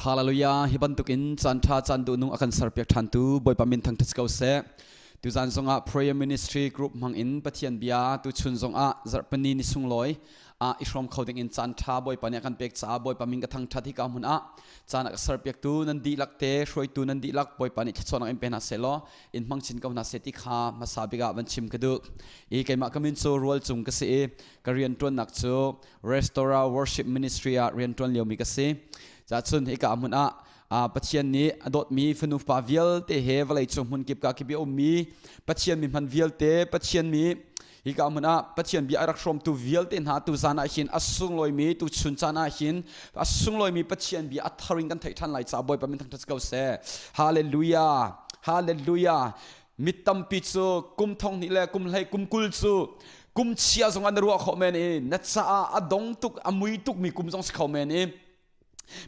Hallelujah. Hi bantukin caan ṭha caan duhnung a kan serpiak ṭhantu Bawipa min thangṭhat ko seh. Tuzan zongah Prayer Ministry Group hmangin Pathian bia tuchun zongah zarhpini ni sunglawi ah i hrawm kho dingin caan ṭha Bawipa nih a kan pek caah Bawipa min ka thangṭhat hika hmun ah caan a ka serpiaktu nan dihlak te hruaitu nan dihlak Bawipa nih thluachuahnak in pe hna seh law in hmang chin ko hna seh ti kha hmasa bik ah van chim ka duh. I keimah ka min cu Rual Cung ka si i ka rianṭuannak cu Restaurant Worship Ministry ah rianṭuan liomi ka si. Cahcun hika hmun ah Pathian nih a dawtmi fanu fapa vialte he vawlei cung hmun kip ka kip i a ummi Pathian mi hman vialte Pathian mi hika hmun ah Pathian bia a rak hrawmtu vialte hna tu zan ah hin a sunglawimi tu chun caan ah hin a sunglawimi Pathian bia a thar in kan theih ṭhan lai caah Bawipa min thangṭhat ko seh. Hallelujah. Hallelujah. Mi tampi cu kum thong hnih le kum hlei kum kul cu kum chia zong ah na ruah khawh men i na caah a dong tuk a mui tukmi kum zong si kho men i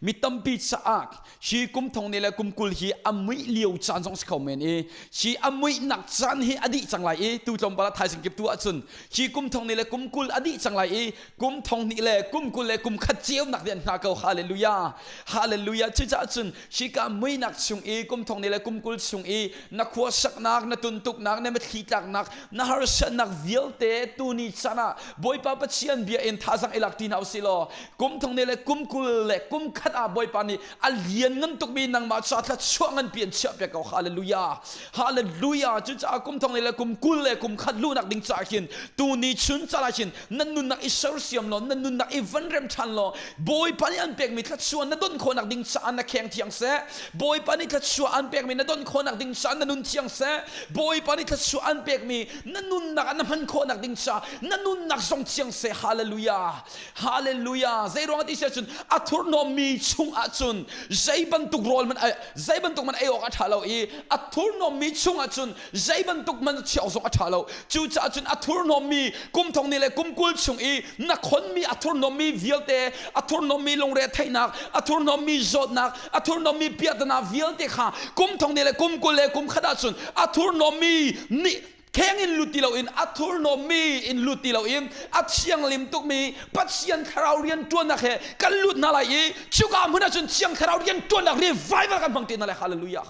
mi tampi caah hi kum thong ni le kum kul hi a muih lio caan zong si kho men i hi a muihnak caan hi a dih cang lai i tu tlawmpal ah thaizing kip tu ahcun hi kum thong ni le kum kul a dih cang lai i kum thong hnih le kum kul le kum khat ceunak nih an hngah ko. Hallelujah, hallelujah. Cucaah cun hika muihnak chung i kum thong ni le kum kul chung i na khuasaknak, na tuntuknak, na mitthli tlaknak, na harsatnak vialte tuni chan ah Bawipa Pathian bia in thazang i lak ti hna usih law kum thong ni le kum kul le kum khat ah Bawipa nih a lian ngan tukmi nangmah ca thluachuah nganpi an chiah piak ko. Hallelujah, hallelujah. Cucaah kum thong ni le kum kul le kum khat luhnak ding caah khin tuni chun caan ah khin nan nunnak i sersiam law, nan nunnak i van rem ṭhan law Bawipa nih an pekmi thluachuah na don khawhnak ding caah na kheng thiang seh. Bawipa nih thluachuah an pekmi na don khawhnak ding caah na nun thiang seh. Bawipa nih thluachuah an pekmi na nunnak ah na hman khawhnak ding caah na nunnak zong thiang seh. Hallelujah, hallelujah. Zei ruangah ti si ahcun a thurhnawmmi chung ahcun zei bantuk rawl hmanh zei bantuk hmanh ei awk a ṭha lo i a thurhnawmmi chung ahcun zei bantuk man chiah awk zong a ṭha lo. Cucaah cun a thurhnawmmi kum thong ni le kum kul chung i na khonmi a thurhnawmmi vialte, a thurhnawmmi lungre theihnak, a thurhnawmmi zawtnak, a thurhnawmmi piahtana vialte kha kum thong ni le kum kul le kum khat ahcun a thurhnawmmi nih kheng in lut ti loin, a thurhnawmmi in lut ti loin, a thianglim tukmi Pathian thlarau rian ṭuannak he kan lut hna lai i cuka hmun ahcun Thiang Thlarau rian ṭuannak revival kan hmang te hna lai. Hallelujah.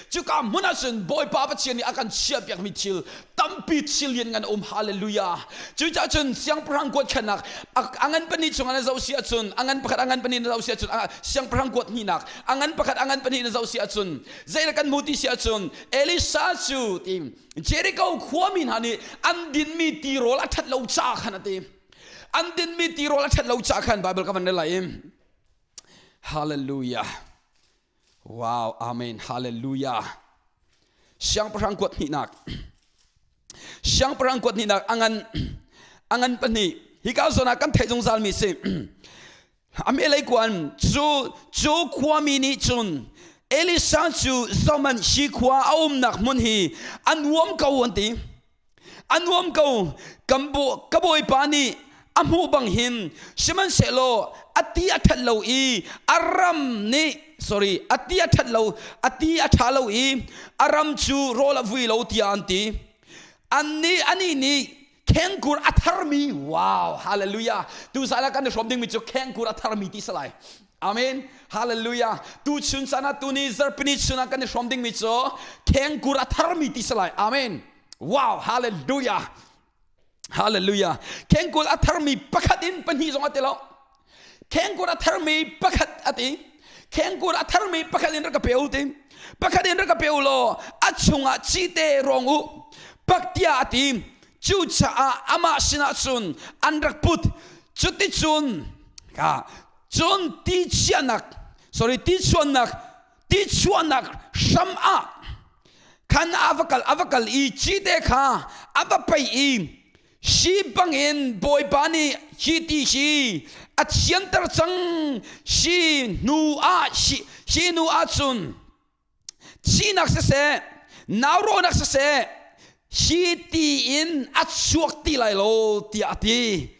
Cuka hmun ahcun Bawipa Pathian nih a kan chiahpiakmi thil tampi thil lian ngan a um. Hallelujah. Cucaah cun siangpahrang kuat khannak a ngan pahnih chungah na zoh si ahcun, a ngan pakhat a ngan pahnih na zoh si ahcun, siangpahrang kuat hnihnak a ngan pakhat a ngan pahnih na zoh si ahcun zei kan hmu ti si ahcun Elisha cu ti Jericho khuami hna nih an dinmi tirawl a ṭhat lo caah khan a ti. An dinmi tirawl a ṭhat lo caah khan Bible ka van rel lai i Hallelujah. Wow, amen, hallelujah. Siangpahrang kuat hnihnak. Siangpahrang kuat hnihnak angan angan pahnih. Hika zawn ah kan theih zungzal mi si. Ame lei kuan cu cu khuami nih cun Elisa cu zoman hi khua a umnak hmun hi a nuam ko an ti. A nuam ko. Ka bawipa nih a hmuh bang hin, sihmanhsehlaw a ti a ṭhat lo i a ram nih, sorry, a ti a ṭhat lo, a ti a ṭha lo i a ram cu rawl a vui lo tiah an ti. Annih anih nih khengkur a tharmi, wow, hallelujah, tu zan ah kan i hrawm dingmi cu khengkur a tharmi ti si lai. Amen, hallelujah. Tu chun caan ah, tuni zarhpini chun ah kan i hrawm dingmi cu khengkur a tharmi ti si lai. Amen, wow, hallelujah, hallelujah. Khengkul a tharmi pakhat in pahnih zong a ti lo. Khengkur a tharmi pakhat a ti. Khengkur a tharmi pakhat in rak ka pe u ti. Pakhat in rak ka pe u law a chungah cite rawng u pak tiah a ti. Cucaah amah sinah cun an rak put. Cuticun ka cun ti chiahnak, sorry, ti chuannak, ti chuahnak hram ah khan a va kal, a va kal i cite kha a va pei i si bangin Bawipa nih hi ti hi a thianter cang. Si hnu ah si, hi hnu ah cun thihnak siseh, naurawhnak siseh, hi ti in a chuak ti lai lo tiah a ti.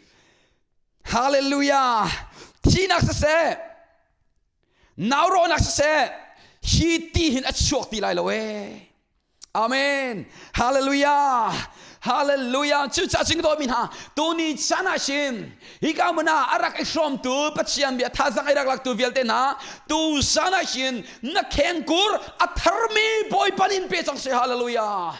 Hallelujah. Thihnak siseh, naurawhnak siseh, hi ti hin a chuak ti lai lo ee. Amen. Hallelujah. Hallelujah. Cucaah cun ka dawtmi hna, tuni chan ah hin hika hmun ah a rak i hrawmtu Pathian bia thazang ai rak laktu vialte hna tu zan ah hin na khengkur a tharmi Bawipa nih in pe cang seh. Hallelujah.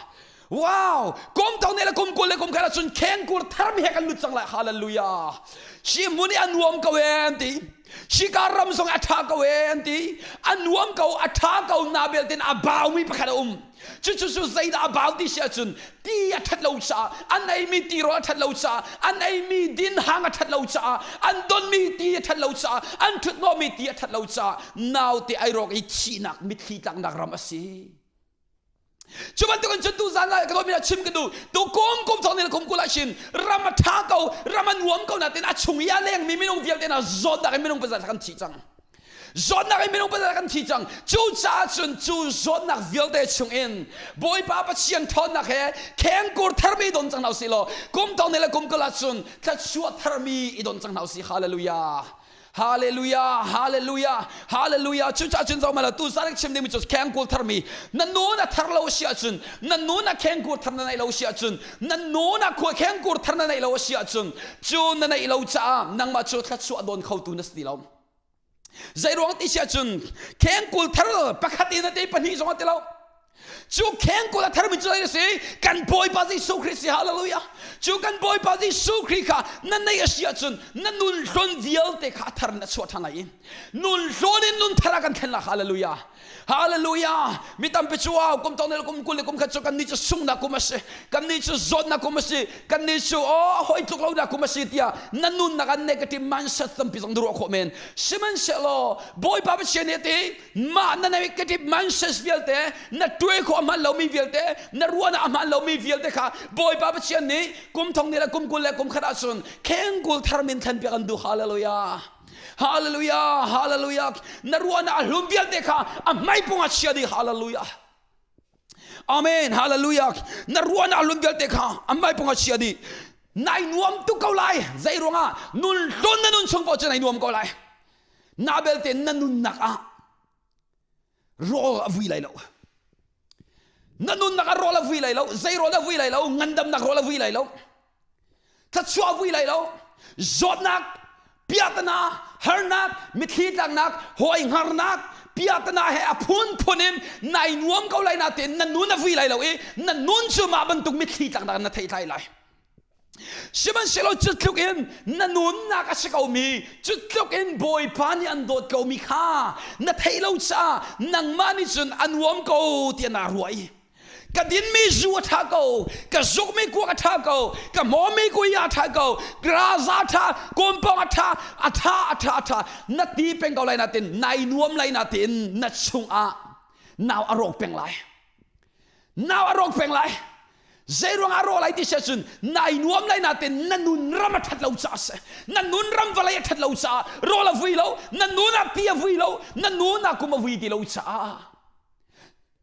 Wow! Kum thong ne le kum 20 le kum khat ahcun khengkur tharmi he kan lut cang lai. Hallelujah. Hi hmun i a nuam ko ee an ti. Hika ram zong a ṭha ko ee an ti. A nuam ko, a ṭha ko na belte a baumi pakhat a um. Cucu cu zeidah a bau ti si ahcun ti a ṭhat lo caah, an eimi tirawl a ṭhat lo caah, an eimi din hang a ṭhat lo caah, an donmi ti a ṭhat lo caah, an ṭhuthnawhmi ti a ṭhat lo caah naute ai rawk i thihnak mitthli tlaknak ram a si. Cu bantukin cun tu zan ah ka dawtmi chim ka duh. Tu kum kum thong ni kum 20 ah shin ram a ṭha ko, ram a nuam ko natin a chung i a lengmi minung vialte hna zawtnak in minung pazat kan thi cang. Zawtnak in minung pazat kan thi cang. Cucaah cun cu zawtnak vialte chung in Bawipa Pathian ṭhawnnak he khengkur tharmi don cang hna usih law kum thong ni le kum 20 ah cun thluachuah tharmi i don cang hna usih. Hallelujah. Hallelujah, hallelujah, hallelujah. Cucaah cun zoh tu zan chim dingmi cu khengkur tharmi na nun a thar lo si ahcun na nun a khengkur thar na neih lo si ahcun na nun a khua khengkur thar na neih lo si ahcun cu na neih lo caah nangmah cu thluachuah dawn khotu na si ti lo. Zei ruang ti si ahcun khengkul thar pakhat in a te pahnih zong a ti lo. Cu khengkul a tharmi cu a si kan Bawipa Jesuh Khrih si hallelujah. Cu kan Bawipa Jesuh Khrih kha na neih a si ahcun na nun hlun vialte kha a thar in a chuah ṭhan lai i nun hlun in nun thar ah kan thlen lai hallelujah. Hallelujah. Mi tampi cu au kum tong kum 20 le kum khat cu kan nih cu sunghnak kum a si. Kan nih cu zawtnak kum a si. Kan nih cu aw hawi tluk lonak kum a si tiah na nunnak an negative mindset tampi zong na ruah khawh men. Sihmanhsehlaw Bawipa Pathian nih a ti mah na negative mindset vialte na tuai khawh a hman lomi vialte na ruahnak a hman lomi vialte kha Bawipa Pathian nih kum thong ni le kum 20 le kum khat ahcun khengkul thar min thlen piak an duh hallelujah hallelujah hallelujah na ruahnak a hlum vialte kha a hmaipung a chia dih hallelujah amen hallelujah na ruahnak a hlum vialte kha a hmaipung a chia dih nai nuam tuk ko lai zei ruangah nun hlun na nun chung paoh cu nai nuam ko lai Na belte na nunnak ah rawl a vui lai lo. Na nunnak ah rawl a vui lai lo. Zei rawl a vui lai lo. Ngandamnak rawl a vui lai lo. Thluachuah a vui lai lo. Zawtnak, piahtana, harnak, mitthli tlaknak, hawi hngarnak, piahtana he a phunphun in nai nuam ko lai natein na nun a vui lai lo i na nun cu mah bantuk mitthli tlaknak na thei tlai lai. Sihmanhsehlaw cu tluk in na nunnak a si komi, cu tluk in Bawipa nih an dawt komi kha na theih lo caah nangmah nih cun a nuam ko tiah naa ruah i ka dinmi zu a ṭha ko, ka zukmi kuak a ṭha ko, ka hmawmi kui a ṭha ko, graza a ṭha, kumpong a ṭha, a ṭha, a ṭha, a ṭha, na ti peng ko lai natin, nai nuam lai natin na chungah nau a rawk peng lai. Nau a rawk peng lai. Zeiruang ah rawh lai ti si ahcun nai nuam lai natin na nun ram a ṭhat lo caah a si. Na nun ram vawlei a ṭhat lo caah rawl a vui lo, na nun ah ti a vui lo, na nun ah kum a vui ti lo caah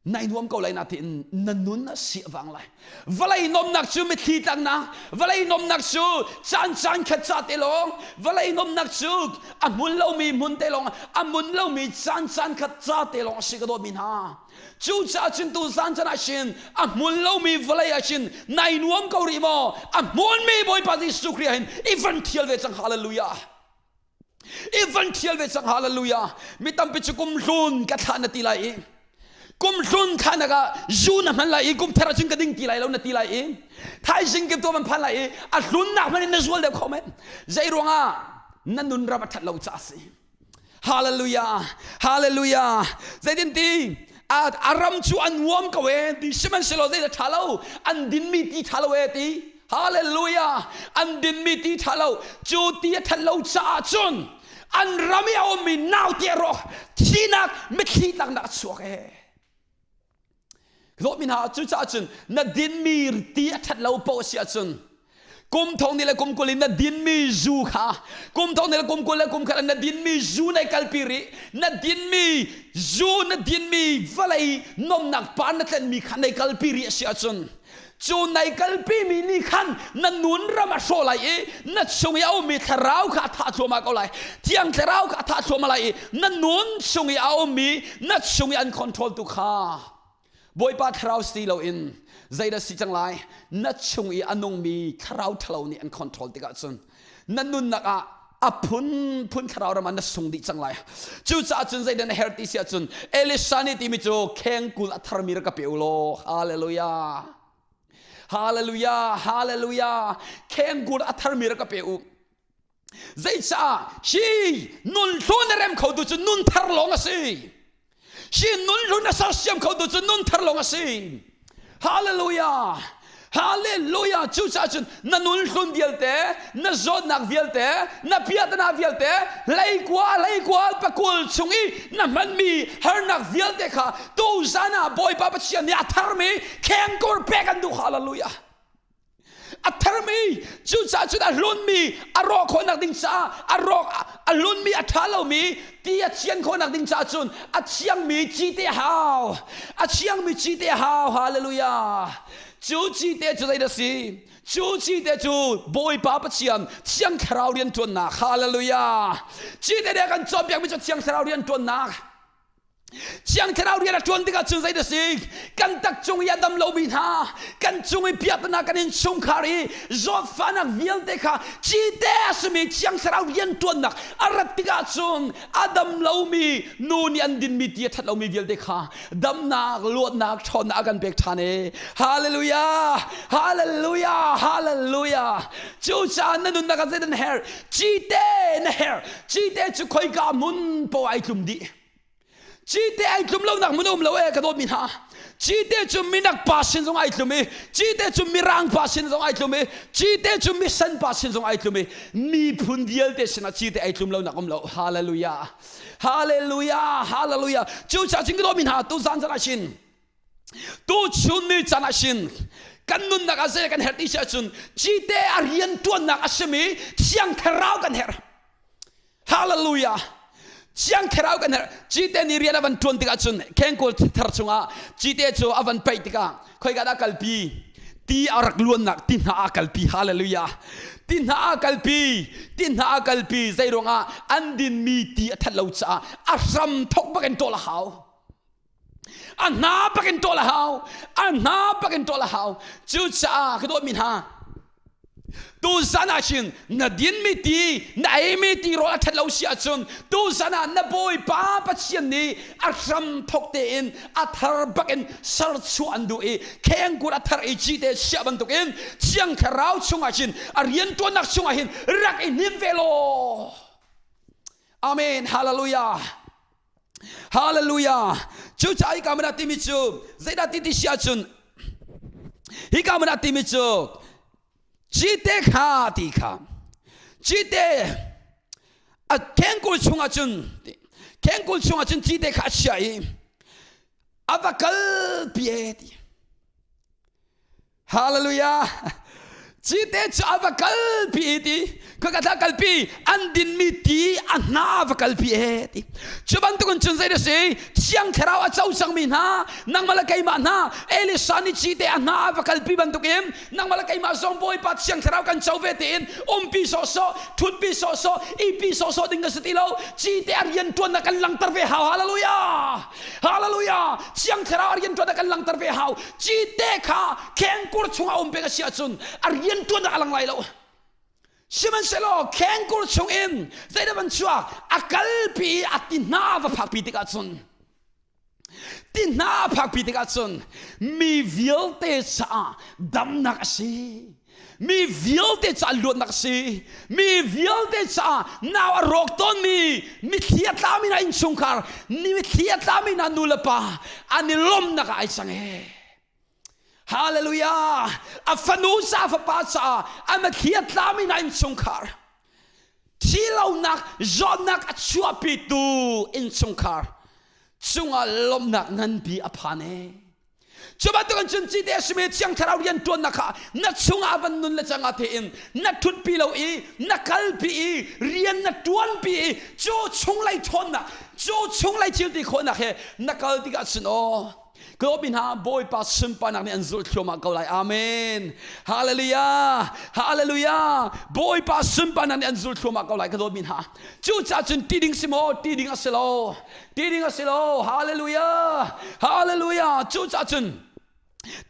nai nuam ko lai natin na nun a si a vang lai. Vawlei nomnak cu mitthli tlaknak, vawlei nomnak cu caan caan khat ca te lawng, vawlei nomnak cu a hmun lomi hmun te lawng, a mun lomi caan caan khat ca te lawng a si ka dawtmi hna. Cucaah cun tu zan can ah hin a hmun lomi vawlei ah hin nai nuam ko rih maw? A hmunmi Bawipa Jesuh Khrih ah hin i van thial ve cang hallelujah. I van thial ve cang hallelujah. Mi tampi cu kum hlun ka thlah na ti lai i kum hlun thlahnak ah zu na hman lai i kum thar ah cun ka ding ti lai lo na ti lai i thaizing kim tu man phan lai i a hlunnak hmanh in na zual deuh kho men zei ruangah na nun ram a that lo caah si Hallelujah. Hallelujah. Zeitin ti a ram cu a nuam ko e ti sihmanhsehlaw zei ṭha lo an dinmi ti ṭha lo e ti Hallelujah an dinmi ti ṭha lo cu ti a ṭhat lo caah cun an ram i a ummi naute a rawk thihnak mitthli tlaknak a chuak e Dawtmi hna cucaah cun na dinmi ti a ṭhat lo paoh si ahcun kum thong ni le kum 20 in na dinmi zu kha kum thong ni le kum 20 le kum khat na dinmi zu nai kalpi rih na dinmi zu na dinmi vawlei nomnak pa na tlenmi kha nai kalpi rih a si ahcun cu nai kalpimi nih khan na nun ram a hrawh lai i na chung i a ummi thlarau kha a thah thluahmah ko lai thiang thlarau kha a thah thluahmah lai i na nun chung i a ummi na chung i an control tu kha. Bawipa thlarau si loin zeidah si cang lai? Na chung i a nungmi thlarau ṭhalo nih an control tikah cun na nunnak ah a phunphun thlarau ram ah na sung dih cang lai. Cucaah cun zeidah na herh ti si ahcun Elisha nih timi cu khengkul a tharmi rak ka pe u law hallelujah hallelujah hallelujah khengkul a tharmi rak ka pe u Zeicah hi nunhlun a rem khotu cu nun thar lawng a si. Hi nunhlun a sersiam khotu cu nun thar lawng a si. Hallelujah. Hallelujah. Cucaah cun na nunhlun vialte, na zawtnak vialte, na piahtana vialte, leikua leikua pakul chung i na hmanmi harnak vialte kha tuzan ah Bawipa Pathian nih a tharmi khengkur pek an duh. Hallelujah. A tharmi cucaah cun a hlunmi a rawh khawhnak ding caah a rawk a hlunmi a ṭha lomi ti a thian khawhnak ding caah cun a thiangmi cite a hau a thiangmi cite a hau hallelujah cu cite cu zeidah si cu cite cu Bawipa Pathian Thiang Thlarau rianṭuannak hallelujah cite nih a kan cawnpiakmi cu Thiang Thlarau rianṭuannak Thiang Thlarau rian a ṭuan tikah cun zei si kan tak cung i a dam lomi hna kan cung i biaknak kan innchungkhar i zawtfahnak vialte kha cite a simi Thiang Thlarau rian ṭuannak a rat tikah cun a dam lomi nu nih an dinmi ti a ṭhat lomi vialte kha damnak luatnak ṭhawnnak a kan pek ṭhan e hallelujah hallelujah hallelujah cucaah na nunnak ah zeidah na herh cite na herh cite cu khoika hmun poah ai tlum dih Cite ai tlum lonak hmun a um lo e ka dawtmi hna. Cite cu minak pa sin zong ai tlum i cite cu mirang pa sin zong ai tlum i cite cu misen pa sin zong ai tlum i miphun vialte sinah cite ai tlum lonak um lo. Hallelujah. Hallelujah. Hallelujah. Cucaah cun ka dawtmi hna tu zan zan ah shin tu chun ni caan ah shin kan nunnak ah zei kan herh ti si ahcun cite a rian tuannak a simi thiang thlarau kan herh. Hallelujah! Thiang Thlarau kan herh. Cite nih rian a van ṭuan tikah cun khengkawl thar chungah cite cu a van paih tikah khoika dah kalpi? Ti a rak luannak ti hna a kalpi. Hallelujah! Ti hna a kalpi. Ti hna a kalpi. Zei ruangah an dinmi ti a that lo caah a hram thok bak in ṭawl a hau. A hna bak in ṭawl a hau. A hna bak in ṭawl a hau. Cucaah ka dawtmi hna, tuzan ah hin na dinmi ti, na eimi ti rawl a ṭhat lo si ahcun tuzan ah na Bawipa Pathian nih a hram thok tein a thar bak in serchuah an duh i khengkur a thar i cite chiah bantukin Thiang Thlarau chungah hin a rianṭuannak chungah hin rak i hnim ve law. Amen. Hallelujah. Hallelujah. Cucaah hika man ah timi cu zeidah ti ti si ahcun hika man ah timi cu cite kha ti kha cite a khengkul chungah cun khengkul chungah cun cite kha a chia i a va kalpi e ti Hallelujah. Cite cu a va kalpi i ti khaka thla kalpi an dinmi ti a hna a va kalpi e ti cu bantukin cun zei si thiang thlarau a co cangmi hna nangmah le keimah hna Elisa nih cite a hna a va kalpi bantukin nangmah le keimah zong Bawipa thiang thlarau kan co ve tiin umpi sawhsawh thutpi sawhsawh ipi sawhsawh ding ka si ti lo cite a rian tuannak kan langter ve hau hallelujah Hallelujah! Thiang Thlarau a rianṭuan ah kan langhter ve hau. Cite kha khengkur chungah um peng a si ahcun a rianṭuan ah a lang lai lo. Sihmanhsehlaw khengkur chungin zeidah van chuak a kalpi i a ti hna va phakpi tikah cun ti hna a phakpi tikah cun mi vialte caah damnak a si. Mi vialte caah luatnak a si. Mi vialte caah nau a rawk tawnmi mitthli a tlami hna innchungkhar, mitthli a tlami hna nu le pa an i lawmhnak ah ai cang ee. Hallelujah! A fanu ca fapa caah a mitthli a tlami hna innchungkhar, thilonak, zawtnak a chuahpitu innchungkhar cungah lawmhnak nganpi a phan ee. Cu bantukin cun cite a simi Thiang Thlarau rian ṭuannak kha na chungah van nun le cang ah tein na ṭhutpi lo i na kalpi i rian na ṭuanpi i cu chunglei ṭhawnnak cu chunglei thil ti khawhnak he na kal tikah cun aw. Ka hna Bawipa sunparnak nih an zulh thluahmah ko lai. Amen. Hallelujah. Hallelujah. Bawipa sunparnak nih an zul thluahmah ko lai ka dawtmi hna. Cucaah cun ti ding si maw? Ti ding a si lo. Ti ding a si lo. Hallelujah. Hallelujah. Cucaah cun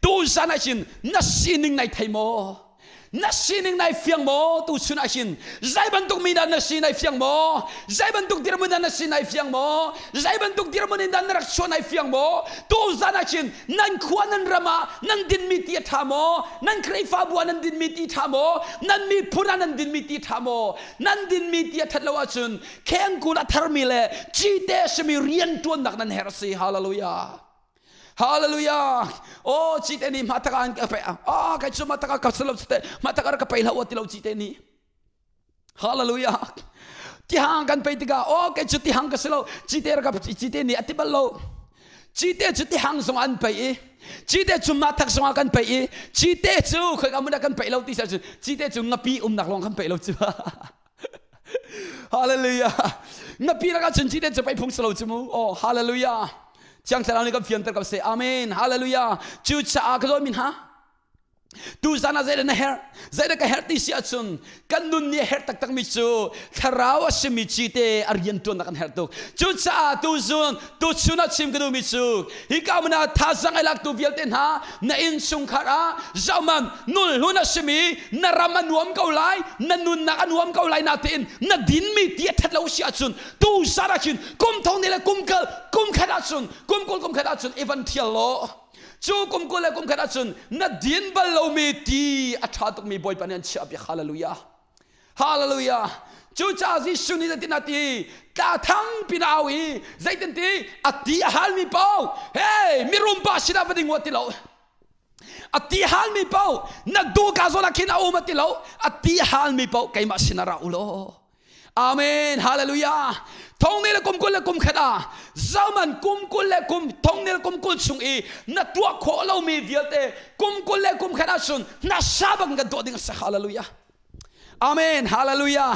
tu zan ah hin na sining nai thei maw? Na sining nai fiang maw? Tu chun ah hin zei bantuk mi dah na si nai fiang maw? Zei bantuk dirhmun dah na si nai fiang maw? Zei bantuk dirhmun in dah na rak chuah nai fiang maw? Tu zan ah hin nan khua nan ram ah nan dinmi ti a ṭha maw? Nan Khrihfabu ah nan dinmi ti ṭha maw? Nan miphun ah nan dinmi ti ṭha maw? Nan dinmi ti a ṭhat lo ahcun khengkul a tharmi le cite a simi rianṭuannak nan herh si. Hallelujah. Hallelujah. Oh cite ni ma taka an ka pe. Ah kai chu ma taka ka salo cite ma taka ka pe hlah ti lo cite ni. Hallelujah. Tihang kan pe tikah oh kai chu tihang ka silo cite ka cite ni ati bal lo. Cite cu tihang zong an pe i cite cu ma tak zong kan pe i cite cu khoi ka mun kan pe lo ti sa cu cite cu ngapi umnak lawng kan pe lo cu. Hallelujah. Ngapi lakah cun cite cu pei phung si lo cu mu. Oh, hallelujah. Thiang Thlarau nih kan fianter ko seh. Amen. Hallelujah. Cucaah ka dawtmi hna, tu zan ah zeidah na herh? Zeidah ka herh ti si ahcun kan nun nih a herh taktakmi cu thlarau a simi cite a rianṭuannak kan herh tuk. Cucaah tu zun tuchun ah chim ka duhmi cu hika hmun ah thazang ai laktu vialte hna na innchungkhar ah zohman nulhlun a simi na ram a nuam ko lai na nunnak a nuam ko lai natein na dinmi ti a ṭhat lo si ahcun tu zan ah khin kum thong ni le kum kal kum khat ahcun kum kul kum khat ahcun i van thial law cu kum kul le kum khat ahcun na din bal lomi ti a ṭha tukmi Bawipa nih an chiah piak hallelujah Hallelujah. Cucaah Jesuh nih zeitin a ti? Tla thang pin a au i zeitin ti? A ti a halmi paoh hey mirum pa sinah va ding u ti lo. A ti halmi paoh na duh ka zawn ah khin a um a ti lo. A ti halmi paoh keimah sinah ra u law. Amen. Hallelujah. Thong ni le kum 20 le kum khat ah zaman kum 20 le kum thong ni le kum 20 chung i na tuah khawh lomi vialte kum 20 le kum khat ah cun na sa bang kan tuah ding a si. Hallelujah. Amen. Hallelujah.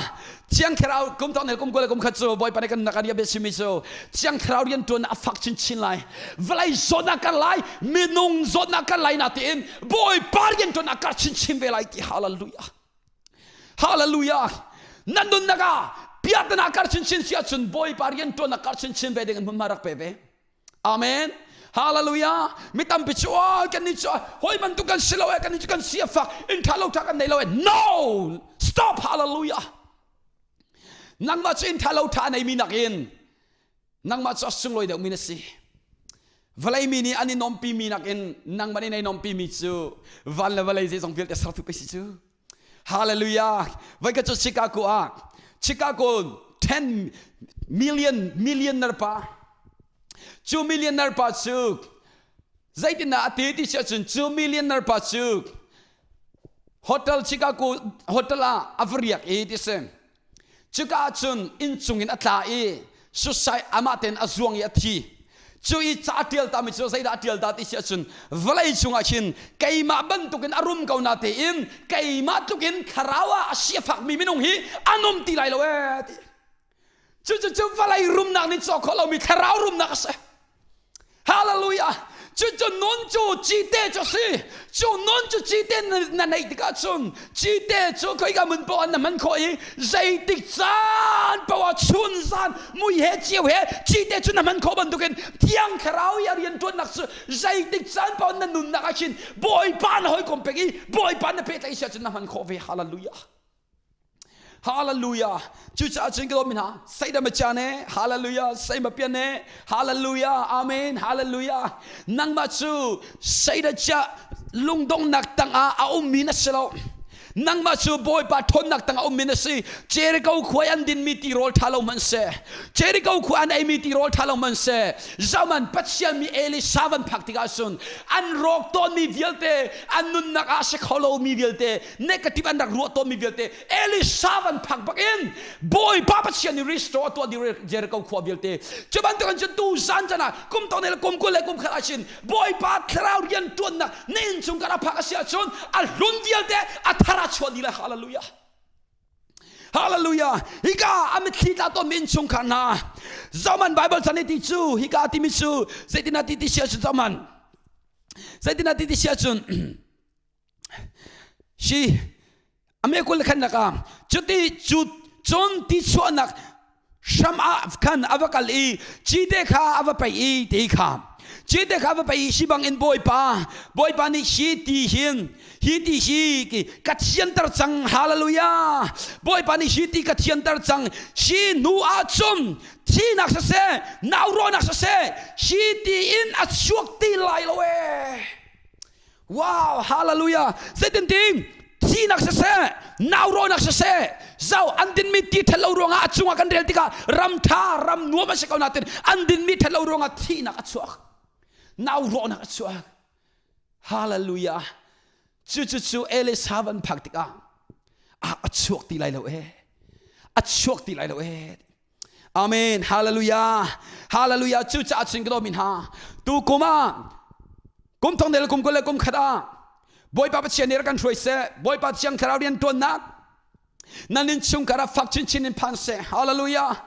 Thiang Thlarau kum thong kum 20 le kum khat cu Bawipa nih kan nak an bia chimmi cu Thiang Thlarau rian tuan a fak chinchin lai. Vawlei zawtnak kar lai, minung zawtnak kar lai na tiin Bawipa rian tuan a kar chinchin ve lai ti hallelujah. Hallelujah. Nan nunnak ah piatana kar chinchin si ahcun Bawipa rian tuan a kar chinchin ve ding in hmunhma rak pe ve. Amen. Hallelujah. Mi tampi cu oh, kan ni cu hoi bantuk kan si lo eh kan ni cu kan si a fak in tha lo tha kan nei lo eh. No! Stop. Hallelujah. Nangmah cu in tha lo tha nei mi nakin nangmah cu a sunglawi deuh mi na si. Vawlei mi nih an i nompi mi nakin nangmah nih nei nompi mi cu van le vawlei zeizong vialte sertu pei si cu. Hallelujah. Voi ka cu Chicago ah Chicago 10 million millionaire pa cu millionaire pa cu zeitindah a ti ti si ahcun cu millionaire pa cu hotel Chicago hotel ah a va riak i ti si Cuka ah cun inncung in a tla i suicide amah tein a zuang i a thi. Cu i ca a ṭial tami cu zeidah a ṭial ta ti si ahcun vawlei cungah khin keimah bantukin a rum ko na tein keimah tlukin thlarau ah a si a fakmi minung hi an um ti lai lo ee ti. Cucu vawlei rumnak nih cawk khawh lomi thlarau rumnak a si. Hallelujah! Cucu nun cu cite cu si. Cu nun cu cite na neih tikah cun cite cu khoika hmun paoh ah na hman khawh i zeitik caan paoh ah chun zan mui he ceu he cite cu na hman khawh bantukin Thiang Thlarau i a rianṭuannak cu zeitik caan paoh na nunnak ah khin Bawipa na hawikom pek i Bawipa na pehtlaih si ahcun na hman khawh ve. Hallelujah! Hallelujah. Cucaah cun ka dawtmi hna, Satan ne, hallelujah, Satan pian ne, hallelujah, amen, hallelujah. Nangmah cu Satan chia lungdonghnak tangah a ummi na si lo. Nangmah cu Bawipa ṭhawnnak tangah ummi na si. Jericho khua an dinmi tirawl ṭha lo hmanh seh. Jericho khua an eimi tirawl ṭha lo hmanh seh. Zaman Pathian mi Elisa van phak tikah cun an rawk tawnmi vialte, an nunnak ah a si kho lomi vialte, negative an rak ruah tawnmi vialte Elisa van phak bak in Bawipa Pathian nih restore tuah dih Jericho khua vialte cu bantuk in cun tu zan can ah kum tong le kum 20 le kum khat ah chin Bawipa thlarau rian tuannak na inn chung kar a phak a si ahcun a hlun vialte a thar a chuah dih lai hallelujah Hallelujah. Hika a mitthli tla tawn mi innchungkhar hna. Zoman Bible chan i ti cu hika timi cu zeitin ti ti si ahcun zoman. Zeitin ah ti ti si ahcun si ame kul khan nak ah cuti cu cun ti chuahnak hram ah khan a va kal i cite kha a va pei i ti kha cite kha a va pei i hi bangin bawipa bawipa nih hi ti hin hi ti hi ka thianter cang hallelujah bawipa nih hi ti ka thianter cang hi hnu ah cun thinak siseh naurawnak siseh hi ti in a chuak ti lai lo ee Wow, hallelujah. Zeitin thihnak siseh, naurawnak siseh, zau an dinmi ti ṭhat lo ruangah a cungah kan rel tikah ram ṭha, ram nuam a si ko nain an dinmi ṭhat lo ruangah thihnak a chuak. Naurawnak a chuak. Hallelujah. Cu cu cu Elisa van phak tikah a chuak ti lai lo ee. A chuak ti lai lo ee. Amen. Hallelujah. Hallelujah. Cu caah cun ka dawmi hna tu kum ah kum thong le kum 20 le kum khat ah Bawipa Pathian nih rak kan hruai seh. Bawipa Thiang Thlarau rian ṭuannak nan inn chungkhar ah fak chinchin in phan seh. Hallelujah.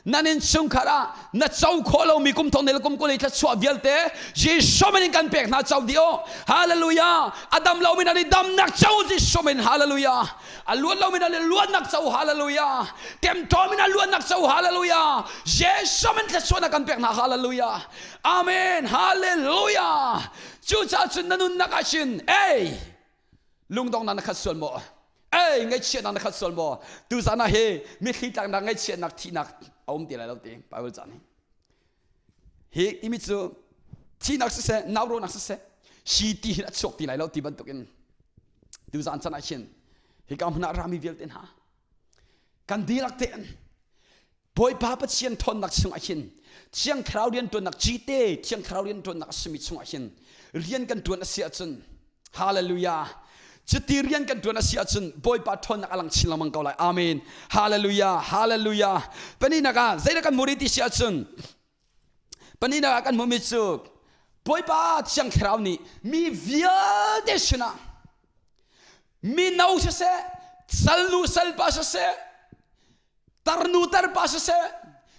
Nan inn chungkhar ah na co khawh lomi kum thong le kum 20 i thluachuah vialte Jesuh min in kan pek hna co dih u. Hallelujah. A dam lomi hna nih damnak co Jesuh min. Hallelujah. A luat lomi hna nih luatnak co hallelujah temṭawm in a luatnak co hallelujah Jesuh min thluachuahnak kan pek hna hallelujah amen hallelujah cucaah cun na nunnak ah cun ei lungdongnak na khat sual maw ei ngaihchiatnak na khat sual maw tuzan ah hi mithli tlaknak ngaihchiatnak thihnak a um ti lai lo ti Bible ca nih hi timi cu thihnak siseh naurawnak siseh hi ti hin a chuak ti lai lo ti bantukin tuzan chan ah hin hika hmun ah rami vialte hna kan dihlak tein Bawipa Pathian ṭhawnnak chungah hin Thiang Thlarau rian ṭuannak cite Thiang Thlarau rian ṭuannak a simi chungah hin rian kan ṭuan a si ahcun Hallelujah cuti rian kan ṭuan a si ahcun Bawipa ṭhawnnak a lang chin lengmang ko lai Amen Hallelujah Hallelujah Pahnihnak ah zeidah kan hmuh rih ti si ahcun Pahnihnak ah kan hmuhmi cu Bawipa Thiang Thlarau nih mi vialte sinah mino siseh, salnu salpa siseh, tarnu tarpa siseh,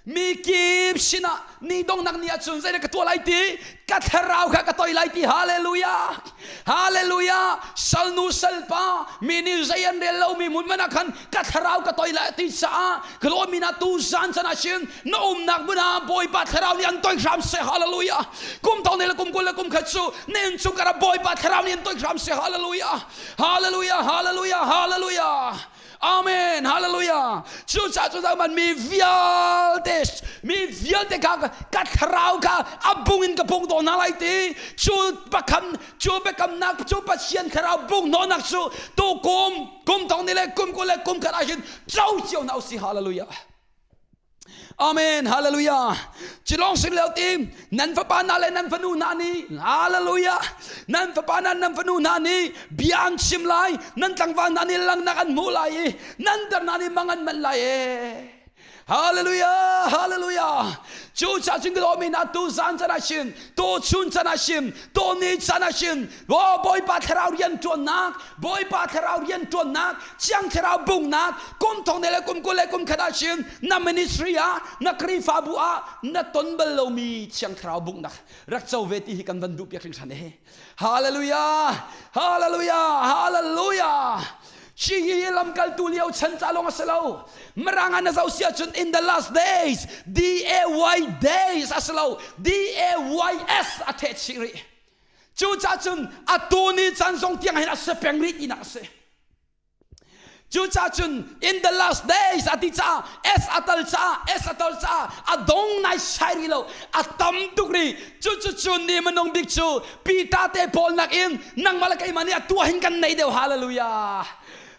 mi kip sinah ni donghnak ni ahcun zeidah ka tuah lai ti ka thlarau kha ka toi lai ti hallelujah hallelujah salnu salpa mi nih zei an rel lomi hmun man ah khan ka thlarau ka toi lai ti caah ka lawmi na tu zan can ah cun na umnak hmun ah Bawipa thlarau nih an toi hram seh hallelujah kum thong le kum 20 le kum khat cu na inn chung kara Bawipa thlarau nih an toi hram seh hallelujah hallelujah hallelujah hallelujah amen hallelujah cucaah cu man mi vialte mi vialte kha ka thlarau kha a bung in ka bung dawn hna lai ti cu pakam cu biakamnak cu Pathian thlarau bung hnawhnak cu tu kum kum thong ni le kum 20 le kum khat ah hin co cio hna usih hallelujah Amen. Hallelujah. Cilong sing leo tim nan fapa na le nan fanu hna nih hallelujah nan fapa na nan fanu hna nih bia an chim lai nan tlangval hna nih langnak an hmuh lai i nan dar hna nih mang an manh lai e Hallelujah hallelujah cu ca cun ka mi na tu zan can ah shin tu chun can ah shin tu ni can ah shin Aw Bawipa thlarau rian ṭuannak, Bawipa thlarau rian ṭuannak, Thiang Thlarau bungnak, kum thong le kum 20 le kum khat ah cun na ministry ah, na Khrihfabu ah na ton bal lomi Thiang Thlarau bungnak rak co ve ti hi kan van duh piak hringhran e. Hallelujah! Hallelujah! Hallelujah! Hi hi lamkaltu lio chan ca lawng a si lo. Mirang ah na zoh si ahcun in the last days, D A Y days a si lo, D A Y S a theh chih rih. Cucaah cun atu ni caan zong tiang hin a si peng rih tinak a si. Cucaah cun in the last days a ti caah S a tal caah S a tal caah a dong nai sai rih lo a tam tuk rih cucu cun ni minung bik cu Peter te pawl nakin nangmah le keimah nih a tuah hin kan nei deuh hallelujah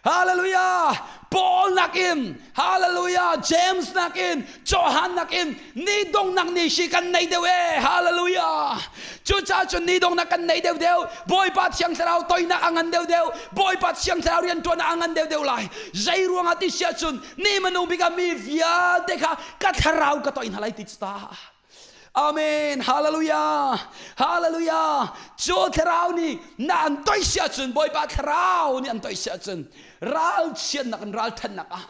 Hallelujah! Paul nakin, hallelujah, James nakin, Johan nakin ni dongnak ni si kan nei deuh e. Hallelujah! Cucaah cun ni dongnak kan nei deuh deuh. Bawipa Thiang Thlarau toinak a ngan deuh deuh. Bawipa Thiang Thlarau rian ṭuan a ngan deuh deuh lai. Zei ruangah ti si ahcun ni minung bik ah mi vialte kha ka thlarau ka toih hna lai ti cu ta. Amen. Hallelujah. Hallelujah. Cu thlarau nih na an toi si ahcun Bawipa thlarau nih an toi si ahcun ralchiatnak in ralthannak ah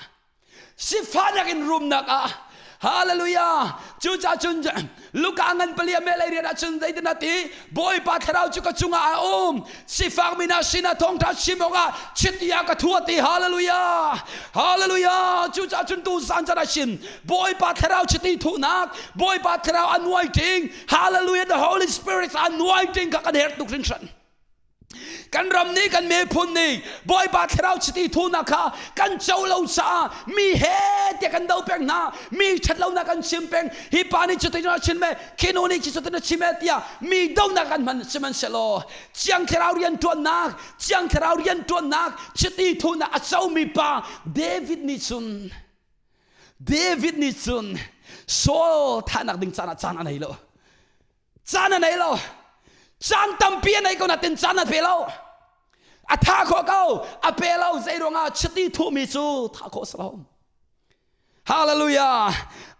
sifahnak in rumnak ah. Hallelujah! Cucaah cun Luka ngan palia me lei rian ahcun zeitin a ti? Bawipa thlarau cu ka cungah a um. Sifak mi hna sinah thawngṭha chim awkah chiti ah ka thu a ti. Hallelujah! Hallelujah! Cucaah cun tu zan caan ah hin Bawipa thlarau chiti thuhnak, Bawipa thlarau anointing, Hallelujah! The Holy Spirit anointing kha kan herh tuk hringhran. Kan ram nih kan miphun nih Bawipa thlarau chiti thunak kha kan co lo caah mi he tiah kan do peng hna mi ṭhatlonak kan chim peng hi pa nih cutin a chim e khi nu nih cutin a chim e tiah mi donak kan hman sihmanhsehlaw Thiang Thlarau rianṭuannak Thiang Thlarau rianṭuannak chiti thunak a comi pa David nih cun David nih cun Saul thahnak ding caan ah caan a nei lo Caan a nei lo. Caan tampi a nei ko natin caan a pe lo. A tha khawh ko, a pe lo. Zei ruangah chiti thuhmi cu tha khawh si lo. Hallelujah.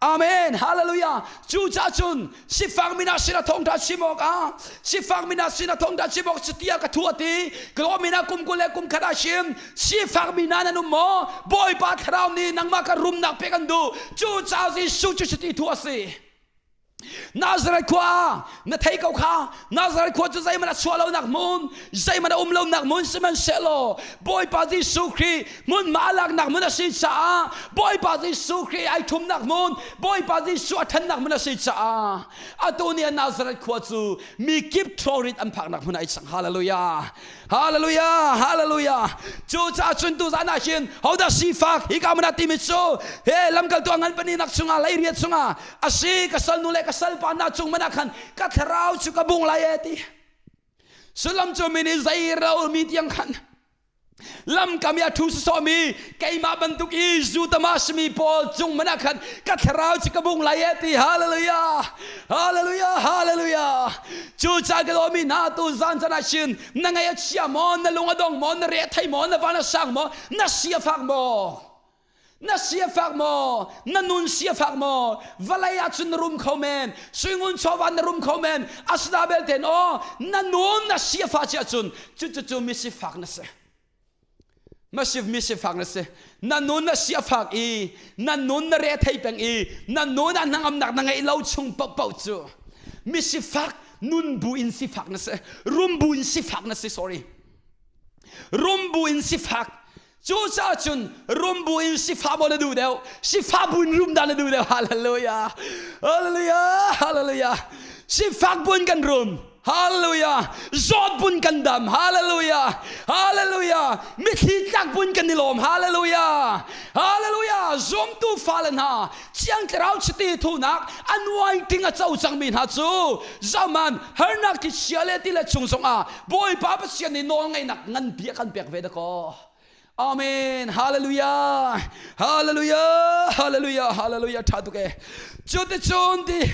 Amen. Hallelujah. Cucaah cun sifak mina sin a thawngtha chim awk ah sifak mina sin a thawngtha chim awk chitia ka thu ati ka mina kum kul le kum khat ah chim sifak mina nan um maw Bawipa thlarau nih nangmah ka rumnak pek an duh cucaah Jesuh cu chiti thu a si Nazareth khua na thei ko kha Nazareth khua cu zeihmanh a chuah lonak hmun zeihmanh a um lonak hmun sihmanhsehlaw Bawipa Jesuh Khrih hmunhma a laknak hmun a si caah Bawipa Jesuh Khrih ai thumnak hmun Bawipa Jesuh a thannak hmun a si caah atu ni ah Nazareth khua cu mi kip thawrit an phaknak hmun ai cang hallelujah Hallelujah! Hallelujah! Cucaah cun tuzan ah hin hodah sifak hika mana timi cu he lamkaltu a ngan pani nak chungah leiriat chungah a si ka salnu le ka salpa na cung mana khan ka thlarau cu ka bung lai e ti sullam cu mi nih zei ro mi tiang khan lamkam i a thu sawmi keimah bantuk i zutama simi pawl cung mana khan ka thlarau cu ka bung lai e ti hallelujah hallelujah hallelujah Cucaah ka dawmi hna tu zan caan ah hin na ngaih a chia maw, na lung a dong maw, na re a thei maw, na van a sang maw, na si a fak maw? Na si a fak maw? Na nun si a fak maw? Vawlei ah cun na rum kho men, suingun chawva na rum kho men, asina belte aw, na nun na si a fah cia cun cucu misifak na si. Masif mi sifak na si. Na nun na si a fak i na nun na re thei peng i na nun ah hnangamnak na ngeih lo chung paohpaoh cu mi sifak nun bu in sifak na si. Rum bu in sifak na si sorry. Rum bu in sifak Cucaah cun rum bu in sifah maw na duh deuh sifah bu in rum dah na duh deuh hallelujah hallelujah hallelujah sifak bu in kan rum Hallelujah. Zawt bun kan dam. Hallelujah. Hallelujah. Mithli tlak bun kan i lawm. Hallelujah. Hallelujah. Zumtu fale hna Thiang Thlarau chiti thunak anointing a co cangmi hna cu zaman harnak thlichia le ti le chung zongah Bawipa Pathian nih nawlngeihnak nganpi a kan pek ve dakaw. Amen. Hallelujah. Hallelujah. Hallelujah. Hallelujah. Tha tuk e. Cuticun ti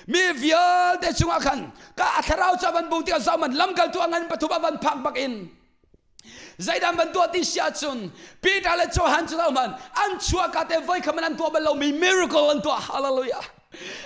mi vialte cungah khan ka thlarau cu a van bung tikah zohman lamkaltu a ngan pathum a van phak bak in zeidah van tuah ti si ahcun Peter le Johan cu zohman an chuahka te voi khat an tuah bal lomi miracle an tuah hallelujah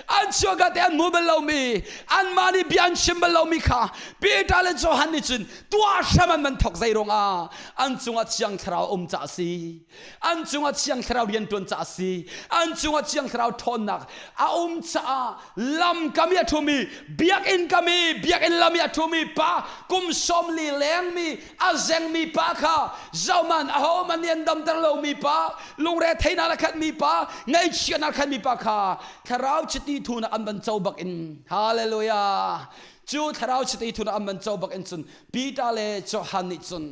an chuahka te an hmu bal lomi anmah nih bia an chim bal lomi kha Peter le Johan nih cun tuah hram an van thok zei ruangah an cungah Thiang Thlarau um ca a si an cungah Thiang Thlarau rianṭuan ca a si an cungah Thiang Thlarau ṭhawnnak a um caah lam kam i a ṭhumi biakinn kam i biakinn lam i a ṭhumi pa kum 40 lengmi a zengmi pa kha zohman ahohmanh nih an damter lomi pa lungre theinak a khatmi pa ngaihchiatnak a khatmi pa kha thlarau chiti thunak an van co bak in hallelujah cu thlarau chiti thunak an van co bak in cun Peter le Johan nih cun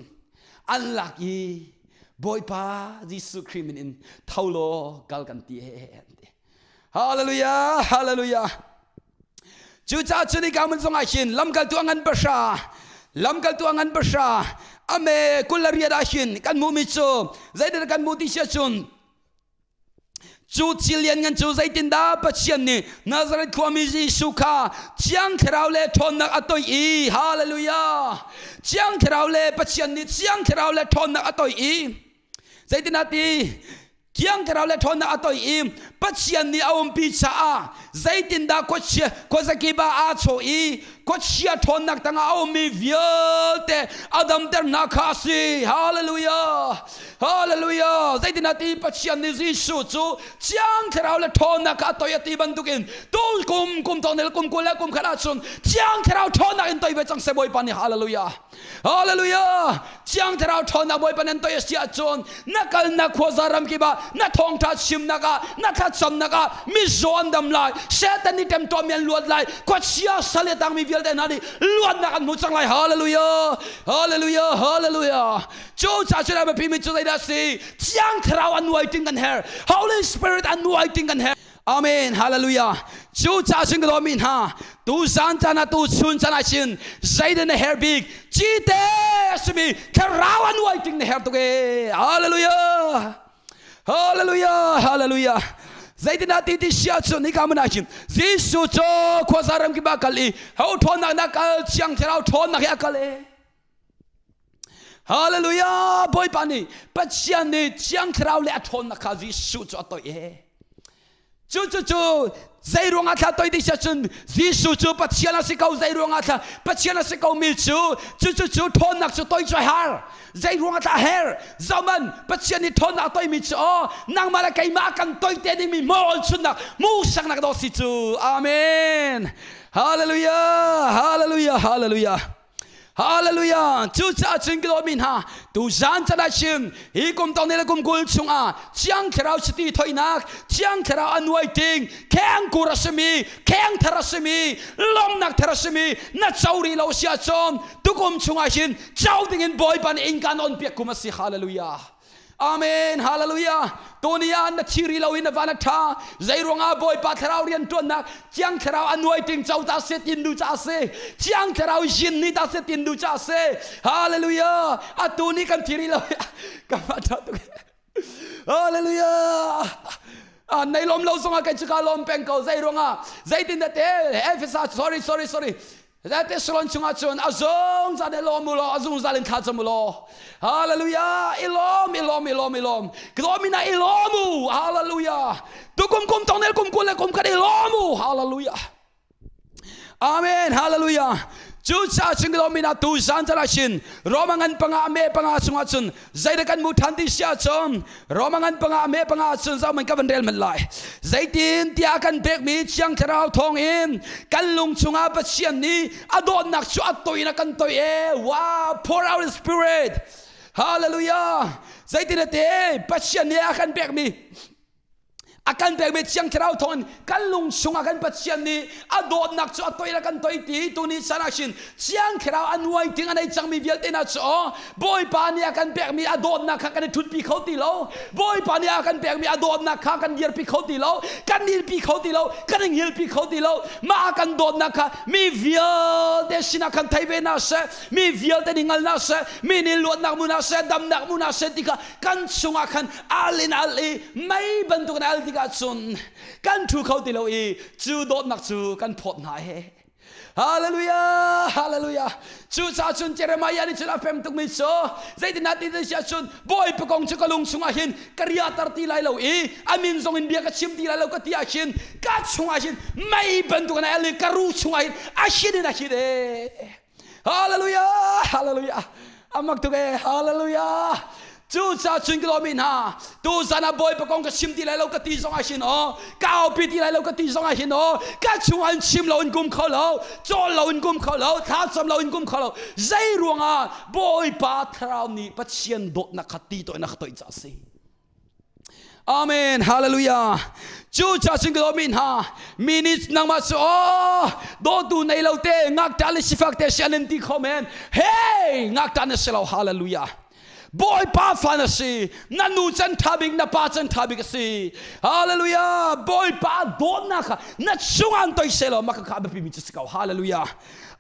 an lak i Bawipa Jesuh Khrih min in tho law kal kan ti he an ti hallelujah hallelujah Cucaah cun hika hmun zongah hin lamkaltu a ngan pahra lamkaltu a ngan pahra a me 28 ah hin kan hmuhmi cu zeidah kan hmuh ti si ahcun cu thil lianngan cu zeitindah Pathian nih Nazareth khuami Jesuh kha Thiang Thlarau le ṭhawnnak a toih i hallelujah Thiang Thlarau le Pathian nih Thiang Thlarau le ṭhawnnak a toih i zeitindah ti Thiang Thlarau le ṭhawnnak a toih i Pathian nih a umpi caah zeitindah khuachia khuazakip ah aa chawh i khuachia ṭhawnnak tangah a ummi vialte a damter hna kha a si. Hallelujah! Hallelujah! Zeitinah ti Pathian nih Jesuh cu Thiang Thlarau le ṭhawnnak kha a toi a ti bantukin tu kum kum tonel kum 20 le kum khat ahcun Thiang Thlarau ṭhawnnak in toi ve cang seh Bawipa nih Hallelujah! Hallelujah! Thiang Thlarau ṭhawnnak Bawipa nan toi a si ahcun na kalnak khuaza ram kip ah na thawngṭha chimnak ah na thlacamnak ah mizaw an dam lai Satan nih ṭemṭawmmi an luat lai khuachia sal le tangmi vialte hna nih luatnak an hmu cang lai Hallelujah! Hallelujah! Hallelujah! Cu caah cun a biapimi cu zeidah a si? Thiang Thlarau anointing kan herh. Holy Spirit anointing kan herh. Amen. Hallelujah. Cu caah cun ka dawmi hna, tu zan caan ah tu chun caan ah cun zeidah na herh bik? Cite a simi Thlarau anointing na herh tuk ee. Hallelujah. Hallelujah. Hallelujah. Zeitindah ti ti sia cun hika hmun ah hin Jesuh cu khuaza ram kip ah kal i ho ṭhawnnak na kal Thiang Thlarau ṭhawnnak hi a kal ee. Hallelujah! Bawipa nih Pathian nih Thiang Thlarau le a ṭhawnnak kha Jesuh cu a toih ee. Cu cu cu zei ruangah thla toi ti sia cun Jesuh cu Pathian a si ko zei ruangah thla Pathian a si ko mi cu cu cu cu ṭhawnnak cu toi cu har zei ruangah thla her zoman Pathian nih ṭhawnnak a toi mi cu aw nangmah le keimah kan toi te ding mi maw chunnak mu saknak dawh si cu amen hallelujah hallelujah hallelujah Hallelujah! Cucaah cun ka dawtmi hna, tu zan can ah chim hi kum tong le kum 20 chungah Thiang Thlarau chiti thoinak, Thiang Thlarau anointing, khengkur a simi, kheng thar a simi, lawmnak thar a simi na co rih lo si ahcun tukum chungah hin co dingin Bawipa nih innka na on piak kum a si. Hallelujah! Amen. Hallelujah. Tuni ah na thi rih lo in na van a ṭha. Zei ruangah Bawipa Thlarau rian ṭuannak Thiang Thlarau anointing co ta se tin du ca se. Thiang Thlarau yin ni ta se tin du ca se. Hallelujah. Atu ni kan thi rih lo. Ka ma ṭha tuk. Hallelujah. Ah, nei lom lo zongah kai cu ka lom peng ko zei ruangah zeitin da te Efesa sorry sorry sorry Thessalon chungah cun a zungzal in lawm u law a zungzal in thla cam u law Hallelujah i lawm i lawm i lawm i lawm ka mina i lawm u Hallelujah tukum kum tong nel kum 20 le kum khat i lawm u Hallelujah Amen Hallelujah Cucaah cun ka mina tu zan cala shin Roma ngan panga me panga chungah cun zeidah kan mu than ti si ahcun Roma ngan panga me panga cun zoh man ka van rel man lai zeitin tiah kan pekmi Thiang Thlarau thawng in kan lung chungah Pathian nih a dawtnak cu a toi in a kan toi e wow pour out his spirit hallelujah zeitin ate Pathian nih a kan pekmi A kan pekmi Thiang Thlarau thawngin kan lung chungah kan Pathian nih a dawtnak cu a toi le kan toi ti tuni chan ah khin Thiang Thlarau a anointing a nei cangmi vialte hna cu Bawipa nih a kan pekmi a dawtnak kha kan i ṭhutpi kho ti lo Bawipa nih a kan pekmi a dawtnak kha kan dirpi kho ti lo kan nilpi kho ti lo kan i hngilpi kho ti lo mah a kan dawtnak kha mi vialte sinah khan thei ve hna seh mi vialte nih hngal hna seh mi nih luatnak mu hna seh damnak mu hna seh ti kha kan chungah khan al in al i mei bantuk in al tikah cun kan ṭhu kho ti lo i cu dawtnak cu kan phawt hna he Hallelujah Hallelujah Cucaah cun Jeremiah nih cun a fem tukmi cu zeitindah ti si ahcun Bawipa kong cu ka lung chungah hin ka riahter ti lai lo i a min zong in bia ka chim ti lai lo ka ti ahhin ka chungah hin mei bantuk in a al i ka ruh chungah hin a hin in a hin ee Hallelujah! Hallelujah! Amak tuk ee! Hallelujah! Cu ca cun ka lawmi hna tu zan ah Bawipa kong ka chim ti lai lo ka ti zong ah hin aw ka aupi ti lai lo ka ti zong ah hin aw ka chung an chim lo in kum kho lo cawl lo in kum kho lo thlacam lo in kum kho lo zei ruangah Bawipa thlarau nih Pathian dawtnak kha ti toih na ka toih ca si Amen. Hallelujah. Cu ca cun ka dawmi hna mi nih nangmah cu aw dawtu nei lo te ngakṭah le sifak te si an in ti kho men. Hey, ngakṭah na si lo. Hallelujah. Bawipa fa na si. Na nu can ṭha bik, na pa can ṭha bik a si. Hallelujah. Bawipa dawtnak kha na chungah an toi seh law mah kha a biapi mi cu si ko. Hallelujah.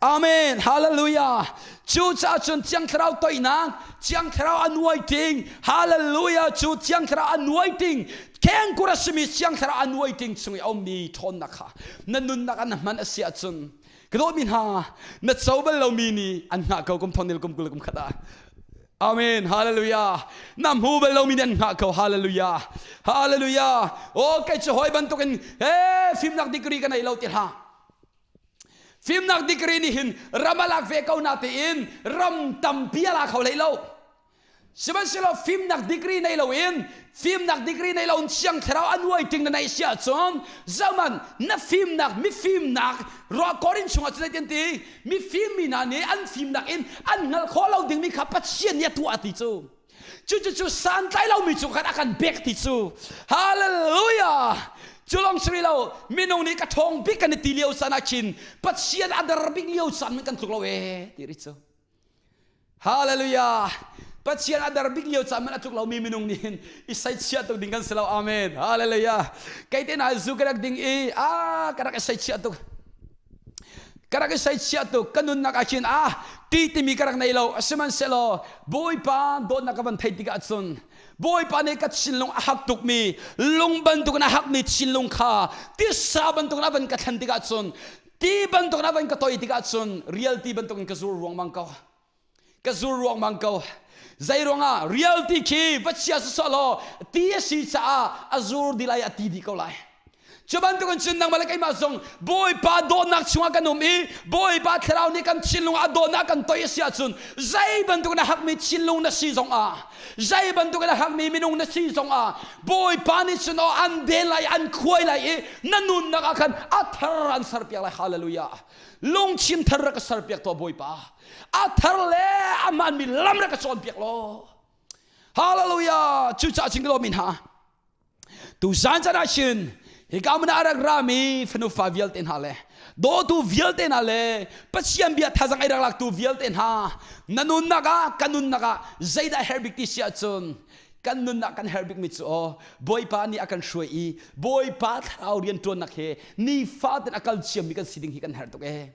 Amen. Hallelujah. Cucaah cun Thiang Thlarau toihnak, Thiang Thlarau anointing, Hallelujah cu Thiang Thlarau anointing, khengkur a simi Thiang Thlarau anointing chung i a ummi ṭhawnnak kha na nunnak ah na hman a si ahcun ka dawtmi hna na co bal lomi nih an hngah ko kum thong nil kum 20 kum khat ah Amen. Hallelujah. Na hmu bal lomi nih an hngah ko. Hallelujah. Hallelujah. Oh, kei cu hawi bantukin he fimnak degree ka nei lo ti hlah. Fimnak degree nih hin ram a lak ve ko na tiin ram tampi a la kho hlei lo. Sihmanhsehlaw fimnak degree nei loin fimnak degree nei loin Thiang Thlarau a nuai ting na neih si ahcun zaman na fimnak mifimnak ruah Korin chungah cun zeitin ti mifim mi hna nih an fimnak in an hngalh khawh lo dingmi kha Pathian nih a tuah ti cu. Cucu santlai lomi cu khan a kan pek ti cu. Hallelujah! Cu lawng si lo minung nih ka ṭhawng bik kan i ti lio caan ah khin Pathian a der bik lio caan kan tluk lo ee ti ri cu. Hallelujah! Pathian a der bik lio caan man a tluk lomi minung nih hin i seichiah tuk ding kan si lo. Amen. Hallelujah. Kei te hna zu ka rak ding i a ka rak i seichiah tuk. Ka rak i seichiah tuk. Ka nunnak ah khin ah ti timi ka rak nei lo. Sihmanhsehlaw Bawipa dawtnak ka van theih tikah cun Bawipa nih ka thinlung a hak tukmi lung bantukin a hakmi thinlung kha tisa bantukin a van ka thlen tikah cun Ti bantuk na van ka toi tikah cun rial ti bantuk in ka zur ruangmang ko. Ka zur ruangmang ko. Zei ruangah rial ti khi va chia sawsawh law ti a si caah a zur dih lai a ti dih ko lai. Cu bantukin cun nangmah le keimah zong Bawipa dawtnak chungah kan um i Bawipa thlarau nih kan thinlung ah dawtnak kan toi a si ahcun zei bantuk na hakmi thinlung na si zongah zei bantuk in a hakmi minung na si zongah Bawipa nih cun aw an den lai an khuai lai i na nunnak ah khan a thar an serpiak lai hallelujah lungthin thar rak ka serpiak tuah Bawipa a thar le a hmaanmi lam rak ka cawnpiak law hallelujah cucaah cun ka lawm hna Tuzan caan ah hin hika hmun ah a rak rami fanufa vialte hna le dawtu vialte hna le Pathian bia thazang ei rak laktu vialte hna na nunnak ah ka nunnak ah zeidah herh bik ti si ahcun kan nunnak kan herh bikmi cu aw Bawipa nih a kan hruai i Bawipa thlarau rianṭuannak he nifatin a kal ciammi kan si ding hi kan herh tuk ee.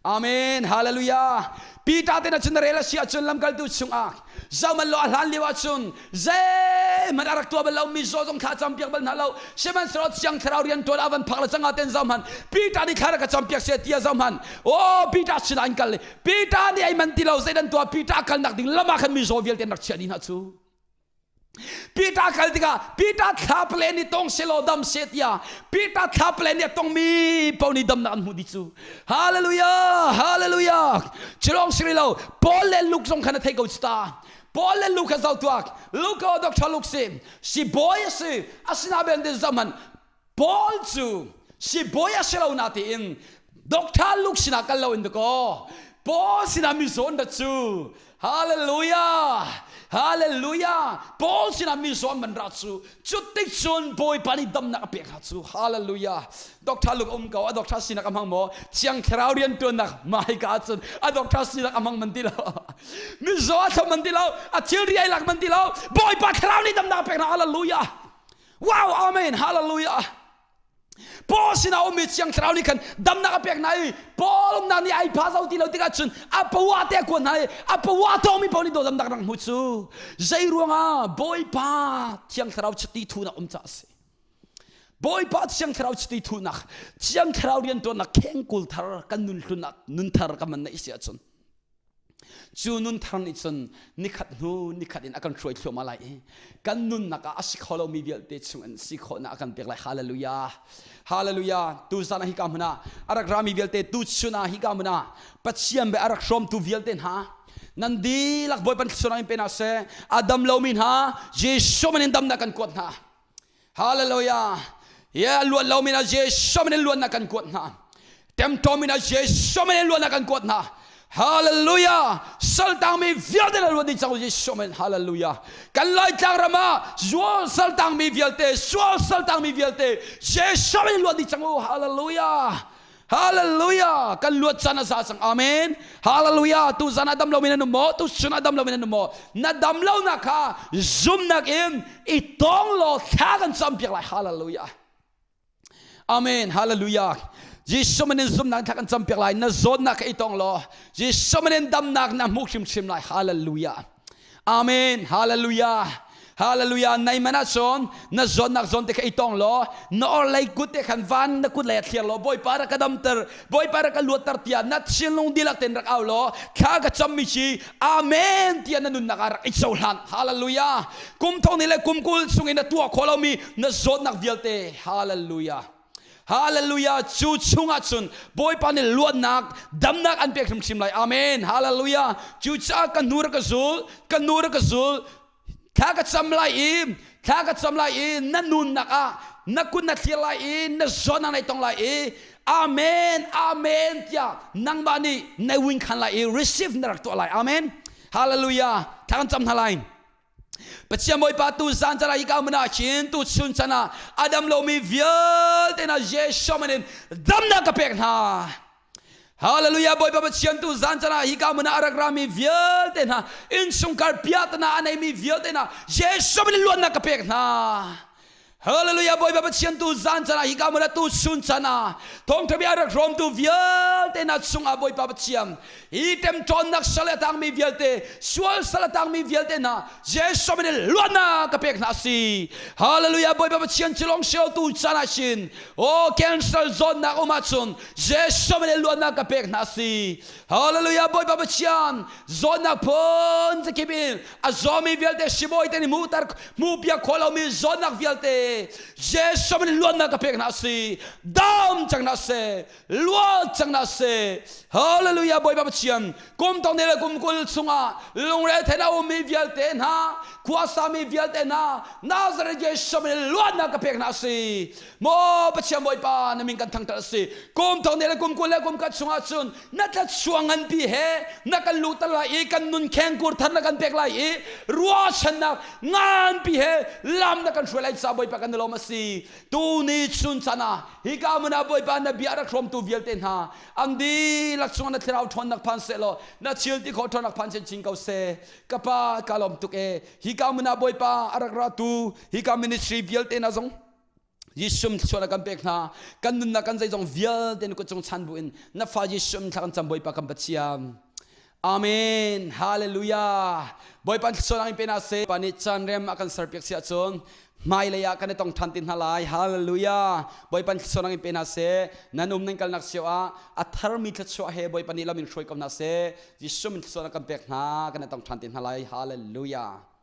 Amen. Hallelujah. Peter te na cun na rel a si ahcun lamkaltu chungah zohman lo a hlan lio ahcun zeihmanh a rak tuah bal lo mi zaw zong thla campiak bal hna lo sihmanhsehlaw thiang thlarau rian tuan a van phak le cangah ten zohman Peter nih thla rak ka campiak se tiah zohman oh Peter sinah an kal Peter nih ai man ti lo zei dan tuah Peter kalnak ding lam ah khan mi zaw vialte an rak chiah dih hna cu Peter kal tikah Peter thla pale nih tong selaw dam se tiah Peter thla pale nih a tongmi paoh nih damnak an hmuh dih cu Hallelujah Hallelujah Culong si lo Paul le Luke zong khan a thei ko cu ta Paul le Luke kha zoh tuak Luke o Dr. Luke si si bawi a si asina ben din zoh Paul cu sibawi a si lo na tiin Doctor Luke sinah kal lo in dakaw Paul sinah mi zawn rat cu Hallelujah Hallelujah Paul sinah mi zawn man ra cu cutik cun Bawipa nih damnak a pek hna cu Hallelujah Doctor Luke um ko a doctor sinak a hmang maw Thiang Thlarau riantuannak mahika cun a doctor sinak a hmang man ti lo mizaw a thlop man ti lo a thilri ai lak man ti lo Bawipa Thlarau nih damnak a pek hna Hallelujah Wow, amen, hallelujah. Paul sinah ummi Thiang Thlarau nih khan damnak a pek hna i Paul umnak nih ai pha zo ti lo tikah cun a pawa te a kuan hna i a pawa tawngmi paoh nih damnak rak hmu cu zei ruangah Bawipa Thiang Thlarau chiti thunak um caah a si. Bawipa Thiang Thlarau chiti thunak Thiang Thlarau riantuannak khengkul thar kan nun hlun ah nun thar kan man neih si ahcun Cu nunthar nih cun nikhat hnu nikhat in a kan hruai thluahmah lai i kan nunnak ah a si kho lomi vialte chung in si khawhnak a kan pek lai. Hallelujah. Hallelujah. Tu zan ah hika hmun ah a rak rami vialte tu chun ah hika hmun ah Pathian be a rak hrawmtu vialte hna nan dihlak Bawipa thluachuah in pe hna seh. A dam lomi hna Jesuh min in damnak kan kuat hna. Hallelujah. Yeah, luat lomi na Jesuh min in luatnak kan kuat hna. Temtawmi na Jesuh min in luatnak kan kuat hna. Hallelujah. Saltangmi vialte na luat ding cang Jesuh min. Hallelujah. Kan Laitlang ram ah sual saltangmi vialte, sual saltangmi vialte Jesuh min in luat ding cang u. Hallelujah. Hallelujah! Kan luat caan a za cang. Amen. Hallelujah! Tu zan ah dam lomi nan um maw? Tu chun ah dam lomi nan um maw? Na dam lonak kha zumnak in i tawng law thla kan campiak lai. Hallelujah. Amen. Hallelujah. Jesuh min in zumnak thla kan campiak lai. Na zawtnak kha i tawng law Jesuh min in damnak na hmuh hrimhrim lai. Hallelujah. Amen. Hallelujah. Hallelujah. Nai man ahcun na zawnnak zawn te kha i tong law na orhlei kut te khan van na kut lei ah thlir law Bawipa rak ka damter Bawipa rak ka luatter tiah na thinlung dihlak tein rak au law thla ka cammi ci Amen tiah na nunnak ah rak i cohlan. Hallelujah. Kum thong ni le kum kul chung in na tuah khawh lomi na zawtnak vialte. Hallelujah. Hallelujah! Cu chungah cun Bawipa nih luatnak, damnak an pek hrimhrim lai. Amen. Hallelujah! Cucaah ka hnu rak ka zul, ka nu rak ka zul, thla ka cam lai i, thla ka cam lai i, na nunnak ah na kut na thlir lai i, na zawn ah nai tong lai i, Amen, Amen tiah nangmah nih na win khan lai i receive na rak tuah lai. Amen. Hallelujah. Thla kan cam hna lai. Pathian Bawipa tu zan cana hi ka mun ah khin tu chun chan ah a dam lomi vialte hna Jesuh min in damnak ka pek hna. Hallelujah Bawipa Pathian tu zan cana hi ka mun ah a rak rami vialte hna innchungkhar piahtana a neimi vialte hna Jesuh min in luatnak ka pek hna. Hallelujah Bawipa Pathian tu zan chan ah hika hmun ah tu chun chan ah thawngtha bia rak hrawmtu vialte na chungah Bawipa Pathian hi temṭawnnak sal a tangmi vialte sual sal a tangmi vialte hna Jesuh min in luatnak ka pek hna si Hallelujah Bawipa Pathian cu lawng sio tu chan ah shin oh cancer zawtnak um ahcun Jesuh min in luatnak ka pek hna si Hallelujah Bawipa Pathian zawtnak phun zakip in a zawmi vialte sibawi te nih hmuhter hmuhpiak khawh lomi zawtnak vialte Jesuh min luatnak ka pek hna si dam cang hna seh luat cang hna seh Hallelujah Bawipa Pathian kum tong ne le kum 20 chungah lungre then a ummi vialte hna khuasami vialte hna Nazareth Jesuh min luatnak ka pek hna si Maw Pathian Bawipa na min kan thangṭhat a si kum thong ne le kum 20 le kum khat chungah cun na tlatchuang nganpi he na kan luhter lai i kan nun khengkur thar na kan pek lai i ruahchannak nganpi he lam na kan hruai lai ca Bawipa kan i lawm a si tu ni chun chan ah hika hmun ah Bawipa na bia rak hrawmtu vialte hna an dihlak chungah na thlarau ṭhawnnak phan seh law na thil ti khawh ṭhawnnak phan chinchin ko seh ka pa ka lawm tuk e hika hmun ah Bawipa a rak ratu hika ministry vialte hna zong Jesuh thluachuah na kan pek hna. Kan nunnak kan zeizong vialte na kut cung chan bu in na fa Jesuh thla kan cam Bawipa kan Pathian. Amen. Hallelujah. Bawipa thluachuah in pe hna seh. Pa nih caan rem a kan serpiak si ahcun hmailei ah kan i tong ṭhan ti hna lai. Hallelujah. Bawipa thluachuah in pe hna seh. Nan um nan kalnak cio ah a tharmi thluachuah he Bawipa nih lam in hruai ko hna seh. Jesuh min thluachuah kan pek hna. Kan i tong ṭhan ti hna lai. Hallelujah.